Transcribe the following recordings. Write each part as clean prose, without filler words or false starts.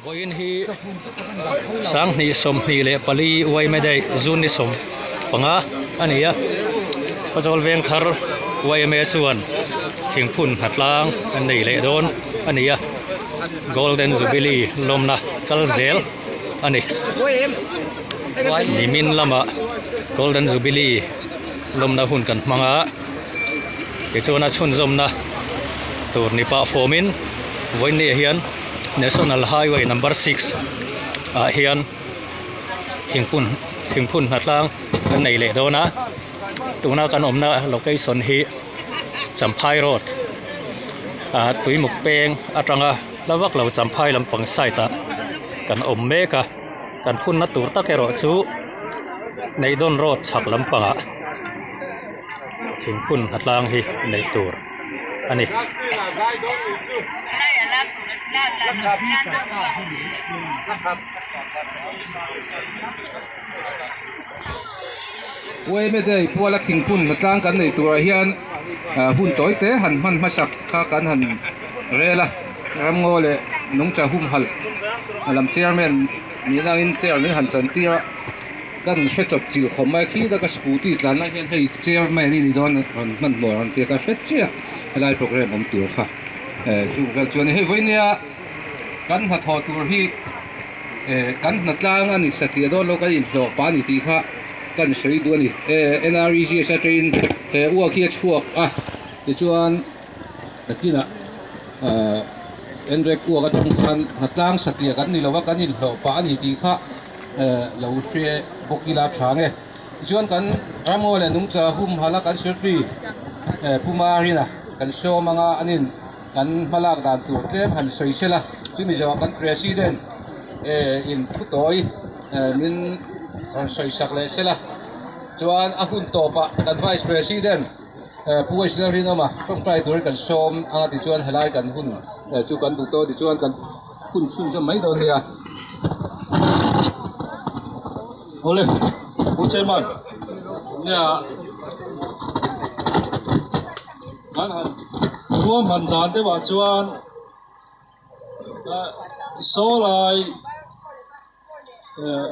Vawiin hi sanghnih sawmhnih leh pali yma day June ni sawm panga a ni a Khawzawl Vengthar yma chuan thingphun hnatlang an nei leh dawn a ni a Golden Jubilee lawmna kal zel a ni nimin lamah Golden Jubilee lawmna hun kan hmang a tichuan a chhunzawmna tur ni pah fawmin vawiin hian. National Highway number 6 ah hian thingphun thingphun hnatlang kan nei leh dawn a tuna kan awmna location hi Champhai road ah tuimuk peng atanga hla vak lo Champhai lampang side ah kan awm mek a kan phunna tur tak erawh chu Neidawn road chhak lampangah thingphun hnatlang hi neih tur a ni. Uaime day puala thingphun hnatlang kan nei turah hian hun tawi te han hman hmasak kha kan han rel a, ramngaw leh nungcha humhalh lam chairman nihna angin chair min han chantir a. Kan hre chawp chilh khawp mai khi taka scooty tlan lai hian hei chairman i ni dawn rawn hmanhmawh rawn tia ka hre chiah helai program awm tur kha eh chu vel chuan hei vawinia kan hnathawh tur hi eh kan hnatlang a ni satliah dawn lo kan inhlawh pah a ni tih kha kan sawi duh a ni eh N_R_E_G_S atangin he uak hi a chhuak a tichuan nakinah ah N_R_E_G uak atang khan hnatlang satliah kan ni lo a kan inhlawh pah a ni tih kha. Lo hre bawk ila tha nge. Tichuan kan ramngaw leh nungcha humhalh a kan secretary Pu Marina kan sawm anga anin kan hmalak dan tur tlem han sawi sela. Chumi zawhah kan president in thutawi min rawn sawi sak leh sela. Chuan a hun tawpah kan vice president Pu Wesley Rinawma tawngtai turin kan sawm anga tichuan helai kan hun chu kan duh tawh tichuan kan hun chhunzawm mai dawn nia. Awle, Pu Chairman, nia kan han ruahman dan deuhah chuan sawlai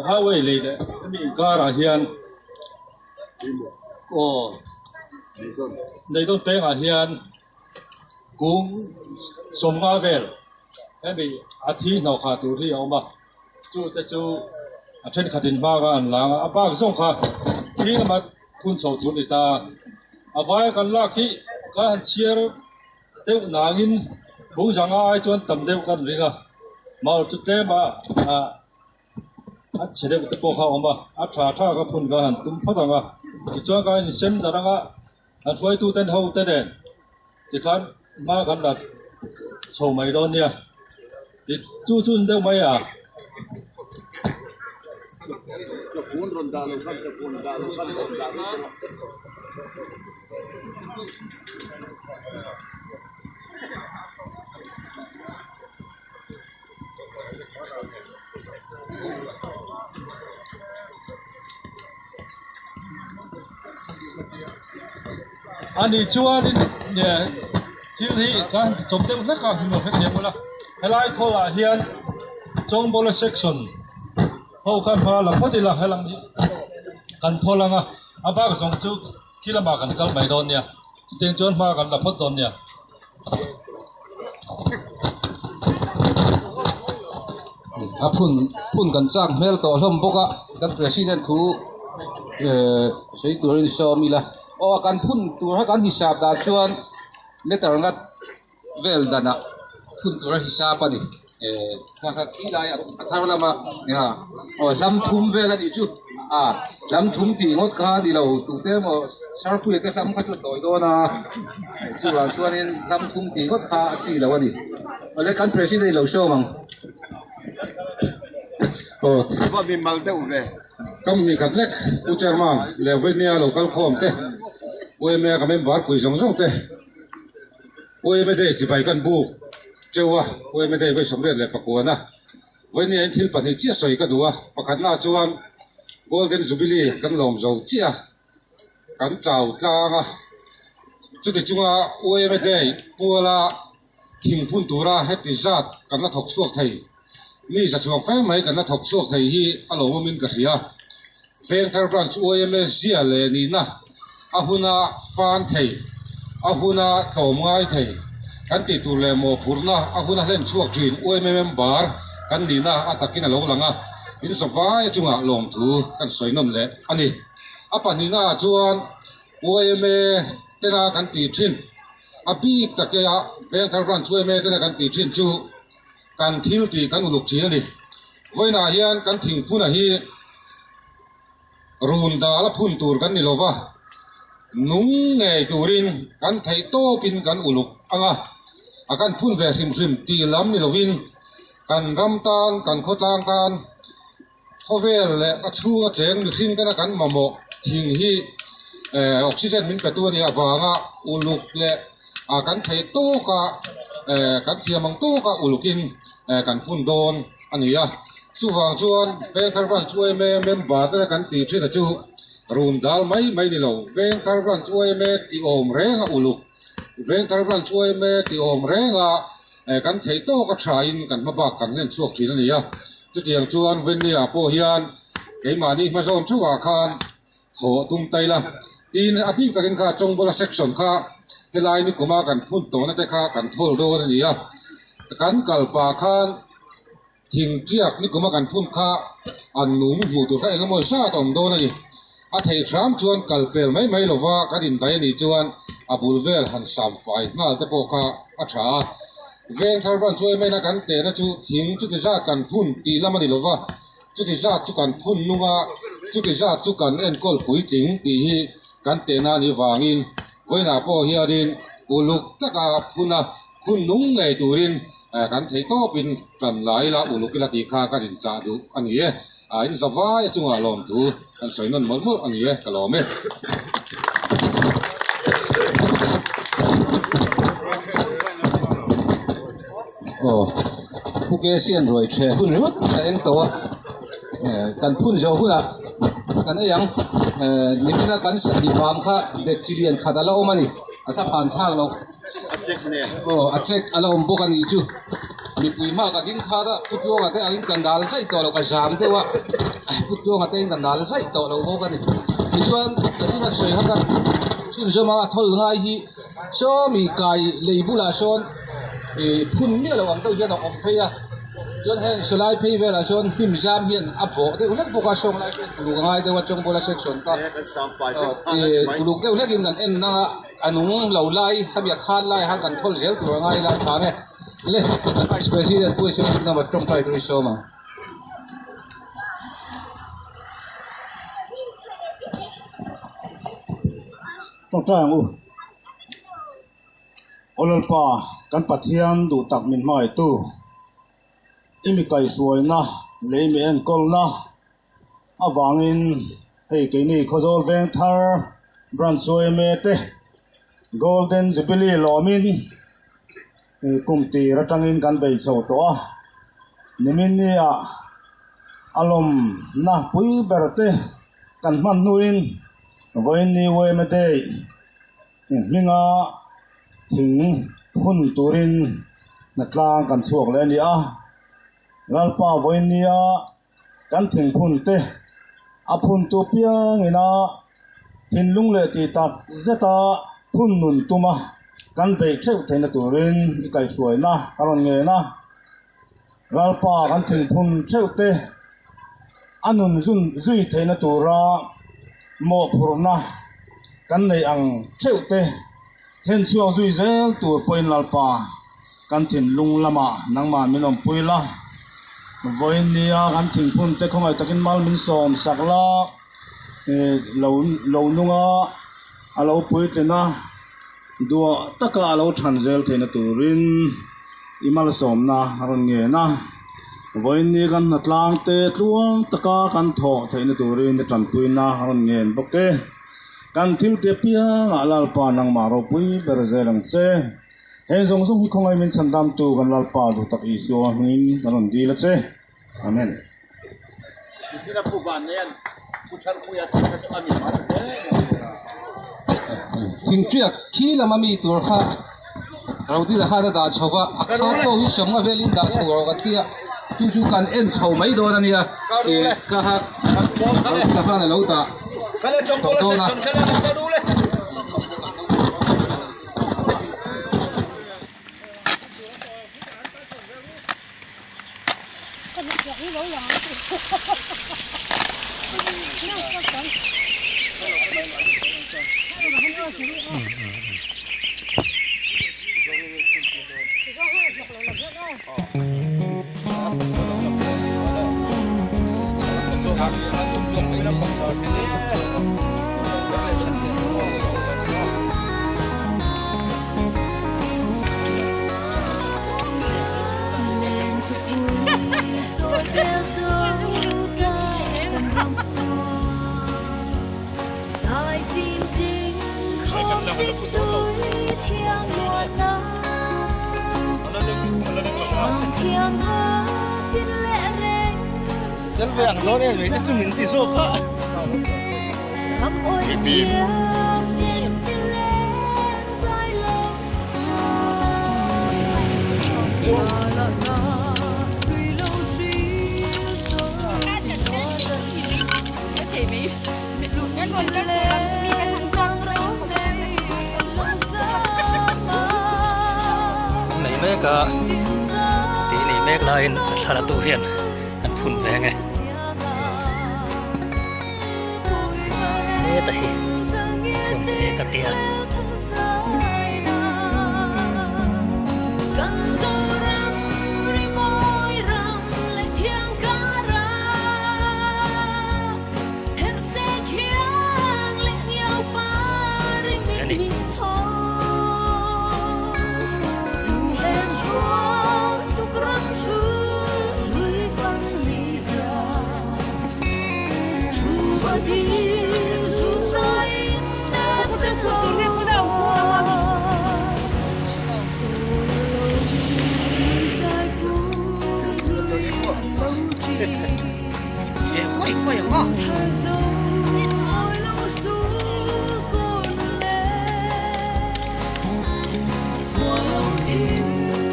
highway lei leh hemi inkarah hian aw Leidawn pengah hian Kung sawmnga vel hemi a thi hnawh khah tur hi a awm a, chu te chu a thenkhat in hma kha an lang a, a bak zawng kha thi lama phun chho tur a ni ta. A vai kan lak hi ka han chhiar deuh nangin kung zanga ai chuan tam deuh kan ring a, mau chu tlem a ah a chhe deuh te pawh kha a awm a, a tha tha kha phun kha han tum phawt ang a, tichuan kha in sen darh ang a. An hruaituten ho te nen tikhan hma kan la chho mai dawn nia ti chu chun deuh mai a. Ani chuanin thil hi kan chawp deuh hlek a hmu hrethiam ula helai khawlah hian Chawngbawla section ho kha hma la phawt ila helang hi kan thawl ang a a bak zawng chu khi lamah kan kal mai dawn nia chutiang chuan hma kan la phawt dawn nia. A phun phun kan chak hmel tawh hlawm bawk a kan president thu ehh sawi turin sawm ila aw kan phun tur kha kan hisap dan chuan meter nga vel danah phun tura hisap a ni ehh kha kha khi lai a thar lama aw hlam thum vel a nih chu a hlam thum tih ngawt kha a ni lo tute emaw sarpuia te hlam kha chu a tawi dawn a chuvang chuanin hlam thum tih ngawt kha a chi lo a ni awle kan president i lo sawm ang aw kam mi khat vek pu chairman leh vawinia lo kal khawm te yma ka member pui zawng zawng te. Uaime day chibai kan buk cheu a, uaime day vawi 34 a, vawinia in thil pahnih chiah sawi ka duh a, pakhatna chuan Golden Jubilee kan lawm zo chiah a, kan chau tlang a, chuti chunga uaime day puala thingphun tura heti zat kan la thawk chhuak thei. Mi za chuang fe mai kan la thawk chhuak thei hi a lawmawmin ka hria. Vengthar Branch yma zia leh nihna a huna fan thei, a huna tlawm ngai thei kan tih tur leh mawhphurhna a huna hlen chhuak thin yma member kan nihna a takin a lo lang a, in zavai chungah lawmthu kan sawi nawn leh a ni. A pahnihna ah chuan yma tena kan tih thin, a bik takea Vengthar Branch yma tena kan tih thin chu kan thil tih kan uluk thin a ni. Vawiinah hian kan thingphuna hi run dal a phun tur kan ni lo va, nung ngei turin kan theih tawpin kan uluk ang a, a kan phun ve hrim hrim tih lam ni lovin kan ram tan, kan khawtlang tan, Khawvel leh a chhunga cheng mihring tena kan mamawh thing hi oxygen min petu a nih avanga uluk leh kan theih tawka kan thiam ang tawka ulukin kan phun dawn a ni a. Chuvang chuan Vengthar Branch yma member tena kan tih thin a chu run dal mai mai ni lo, Vengthar Branch yma tih awm renga uluk, Vengthar Branch yma tih awm renga kan theih tawka thain kan hmabak kan hlen chhuak thin a ni a. Chutiang chuan Vennia pawh hian keimahni hmazawn theuhah khan thawh tum ta ila. Tin, a bik takin kha Chawngbawla section kha helai nikuma kan phun tawhna te kha kan thawl dawn a ni a. Kan kal pah khan thingtiak nikuma kan phun kha an nung hmuh tur kha eng emaw zat a awm dawn a ni. A theih hram chuan kal pel mai mai lova kan indaih a nih chuan a bul vel han sam fai nghal te pawh kha a tha a. Vengthar Branch yma kan tehna chu thing chuti zat kan phun tih lam a ni lova, chuti zat chu kan phun nung a, chuti zat chu kan enkawl puitling tih hi kan tehna a nih vangin vawiinah pawh hianin uluk taka phun a, phun nung ngei turin kan theih tawpin tan la ila uluk ila tih kha kan inchah duh a ni e. In zavai chungah lawmthu kan sawi nawn mawlh mawlh a ni e, ka lawm e. Aw, Pu Kesian ruai the hun ringawt a eng tawh a, kan phun zawh hunah kan ei ang, nimina kan sahni vang kha dekchi lian khat a la awm a ni, a thla phan chhak loh. Aw, a check a la awm bawk a nih chu. Mipui hma ka ding khat a, Pu Tluanga te angin ka nal zaih tawh lo, ka zam deuh a, Pu Tluanga te angin ka nal zaih tawh lo bawk a ni. Tichuan, ka chunga sawi kha ka chhunzawm a, a thawl ngai hi saw mi kai lei bulah sawn ih phun miah lo ang deuh hian a awm phei a, chuan heng sawlai phei velah sawn hnim zam hian a bawh deuh hlek bawk a, sawng lai pawh uluk a ngai deuh a, Chawngbawla section kha uluk deuh hlekin kan en na a. A nung lo lai khami a khan lai khan kan thawl zel tur a ngai la tha nge le Vice President Pu Siam Singh Namar tawngtai tur i sawm ang. Tawngtai ang u. Aw Lalpa, kan Pathian duh tak min hmangaihtu, i mi kaihhruaina leh i mi enkawlna avangin hei keini Khawzawl Vengthar Branch yma te Golden Jubilee lawmin kum tir atangin kan bei chho tawh a, nimin ni ah a lawmna pui ber te kan hman hnuin vawiin ni yma day hminga thing phun turin hnatlang kan chhuak leh a ni a, Lalpa vawiin nia. Kan thingphun te a phuntu piangina thinlung leh tih tak zeta phun nun tuma kan beih theuh theihna turin i kaihhruaina a rawn ngen a. Ralpa kan thingphun theuh te a nun zun zui theihna tura mawhphurhna kan neih ang theuh te then chhuak zui zel tur pawhin Lalpa Kan thinlung lamah nangmah min awmpui la, vawiin nia kan thingphun te khawngaih takin mal min sawm sak la, lo lo nunga a lo puitlin a, duah taka a lo than zel theihna turin i malsawmna a rawn ngen a, vawiin ni kan hnatlang te tluang taka kan thawh theihna turin i tanpuina a rawn ngen bawk e. Kan thil te piangah Lalpa nangmah ropui ber zel ang che. Heng zawng zawng hi khawngaih min chhan damtu kan Lalpa duh tak Isua hmingin kan rawn dil a che. Amen. Thingtiak khi lama mi tur kha Rodila khan a dah chho va, a kha tawk hi sawmnga velin dah chho rawh ka ti a. Chu chu kan en chho mai dawn a nia ih ka ha ka khan a lo dah tawh dawn a. Nei mek a tih nei mek laiin a thla la tu hian an phun ve ang e. Heta hi phun ve ka tia.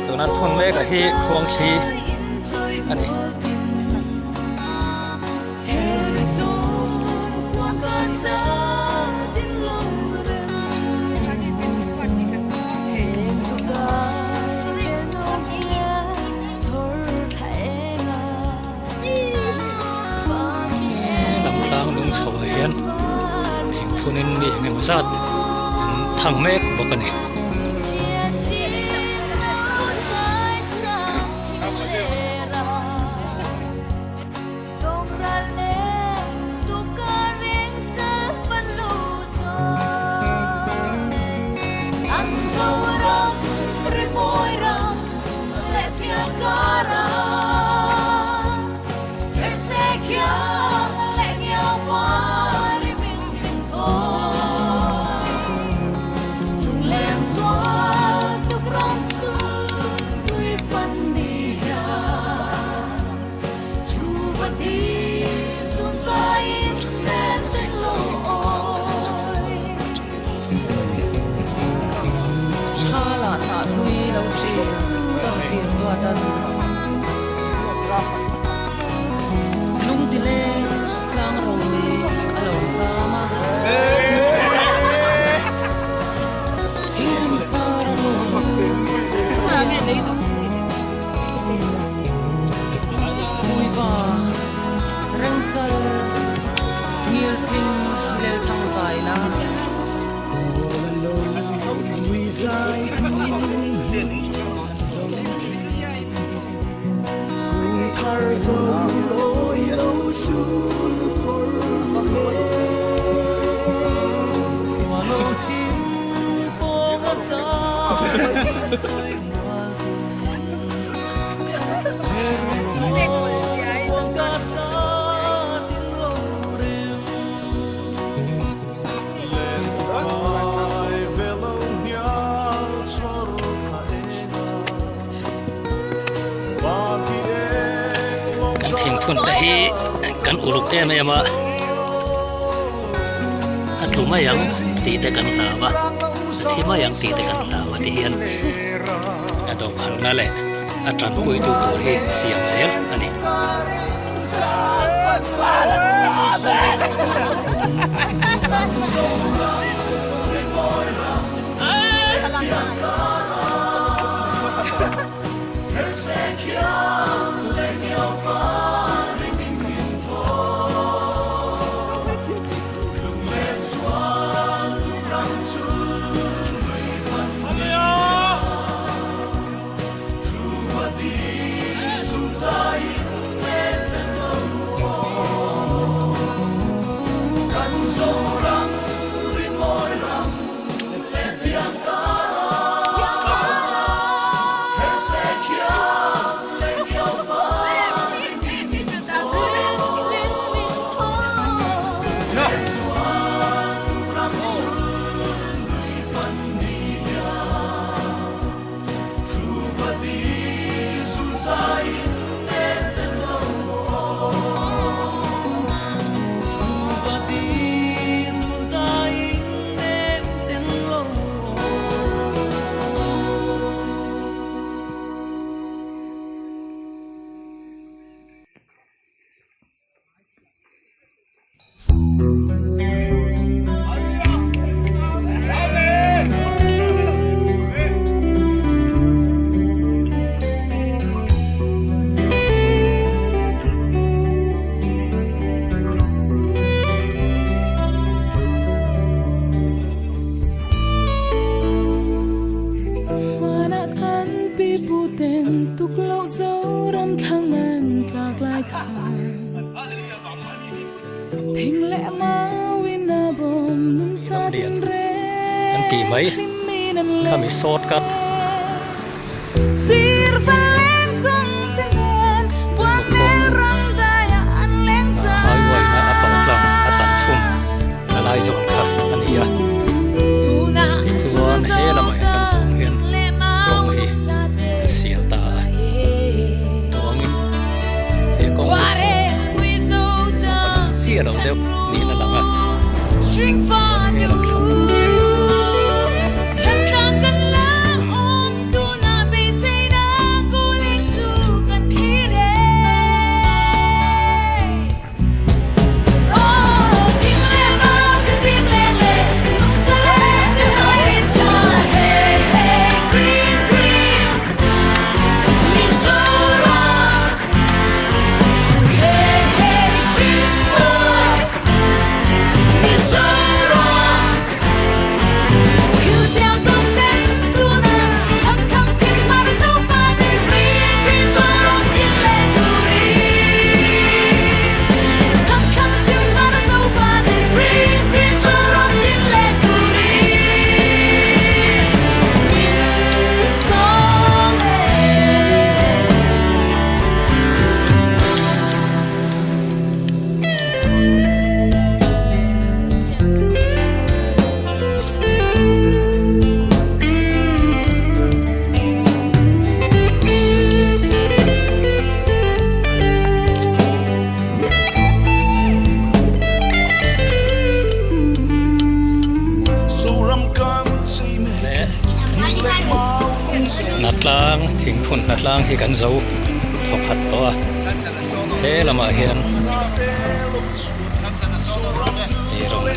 Tuna phun mek a hi khuangthli a ni. Lam tlang dung chho ah hian thing phunin mi eng emaw zat an thang mek bawk a ni. Kan thingphun te hi kan uluk em em a, a tlu mai ang tih te kan hlau a, a thi mai ang tih te kan hlau a ti hian a dawhphalna leh. a tanpuitu tur hi siam zel a ni. An tih mai khami short cut highway na a pang tlang a tan chhum a lai zawn kha a ni a tichuan he lamah hian kan hmuh hian kawng hi a sial ta a tuangin he kawng hi chiah lo deuh niin a lang a chuan he lam thlang lamah hian Hnatlang thingphun hnatlang hi kan zo thawkhat tawh a he lamah hian Ei rawng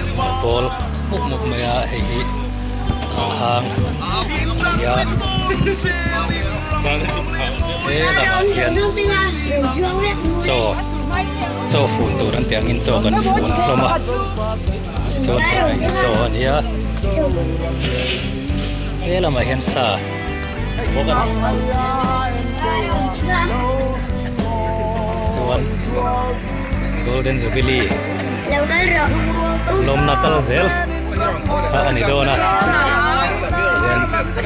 pawl mup mup mai a hei hi a hang a ni a he lamah hian chaw chaw fun tur an tih angin chaw kan fun hlawm a tichuan heng hi chaw a ni a he lamah hian sa bawk a ni chuan golden jubilee lawmna kal zel kha a ni dawn a tihian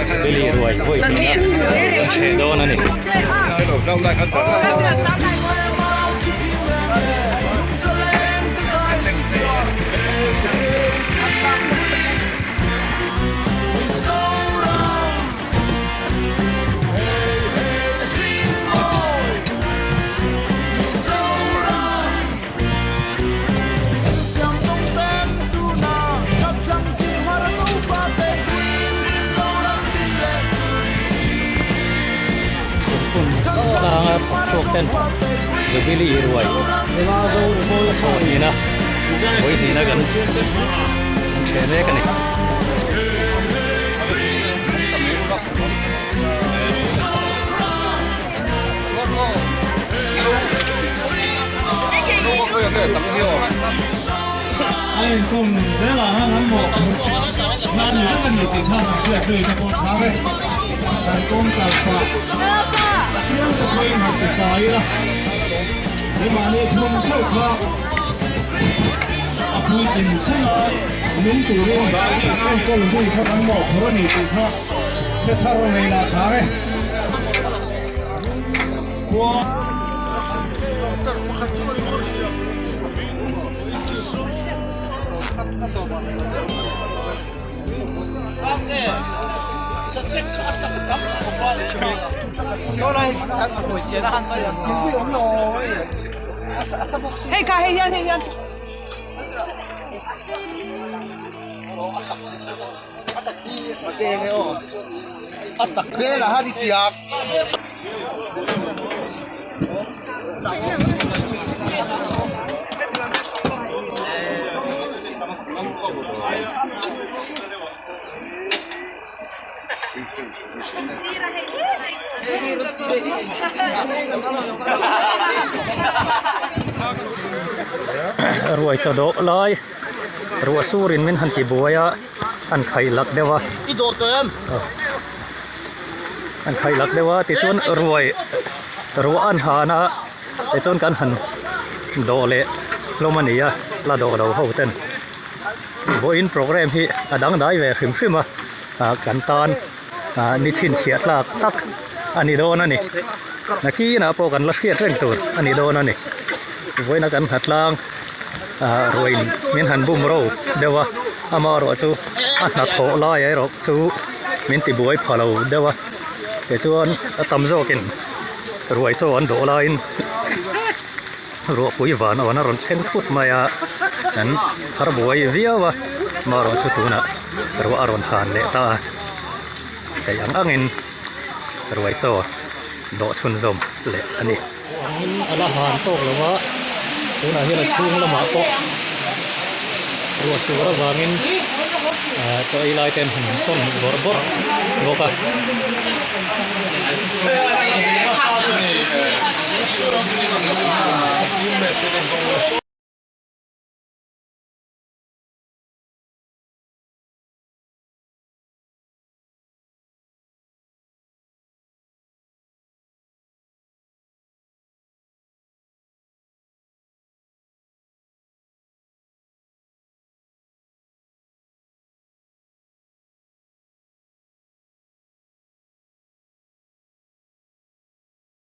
jubilee ruai vawi hnihna an chheh dawn a ni. chhuak ten Jubilee ruai a hnihna vawi hnihna kan ṭheh mek a ni. Ruai chaw dawh lai ruah surin min han ti buai a an khaih lak deuh a an khaih lak deuh a tichuan ruai ruah an han a tichuan kan han dawh leh hlawm a ni a la dawh lo ho ten vawiin programme hi a dangdai ve hrim hrim a ah kan tan ah ni chhinchhiah tlak tak a ni dawn a ni nakinah pawh kan la hriat reng tur a ni dawn a ni vawiina kan nghatlang ah ruain min han bum ro deuh a amaherawh chu a hnathawh lai erawh chu min ti buai pha lo deuh a tichuan a tam zawkin ruai chaw an dawh laiin ruahpui van awn a rawn thleng thut mai a an har buai viau a amaherawh chu tunah ruah a rawn han leh ta a theih ang angin ruai chaw dawh chhunzawm leh a ni. Angin a la han tawk lo va tunah hian a chhung lamah pawh ruah sur avangin ah chaw ei lai te an han sawn bawrh bawrh bawk a.